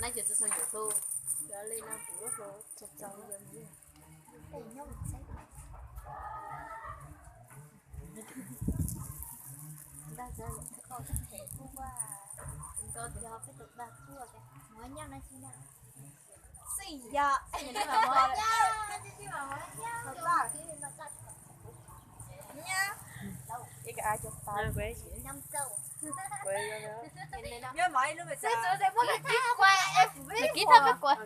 Nab ces txog YouTube, cov li no kuv lub hauv txog txog. Xij yog. Nyob mov ib lub. Kib thab kab kuas.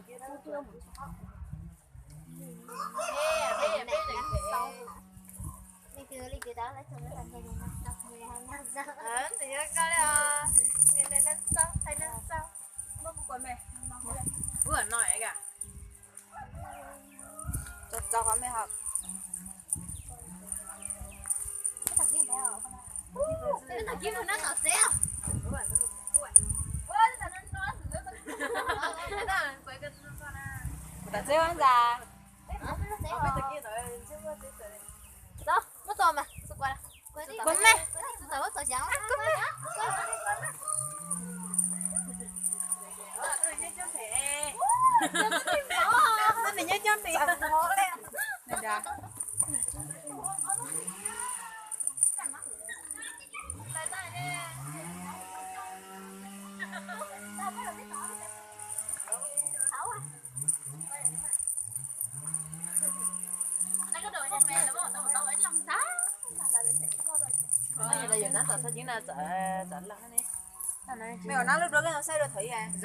Ua no. Txog txog qhov me hov. Kuv tom txeb ua ntxa. Muab tso mas. Kuv me. Nws nyob coob nti. Yus nab tom txhob ceev na, txawm txawm laj ne. Me ua nab lub dua lej no saib dua thaum ib.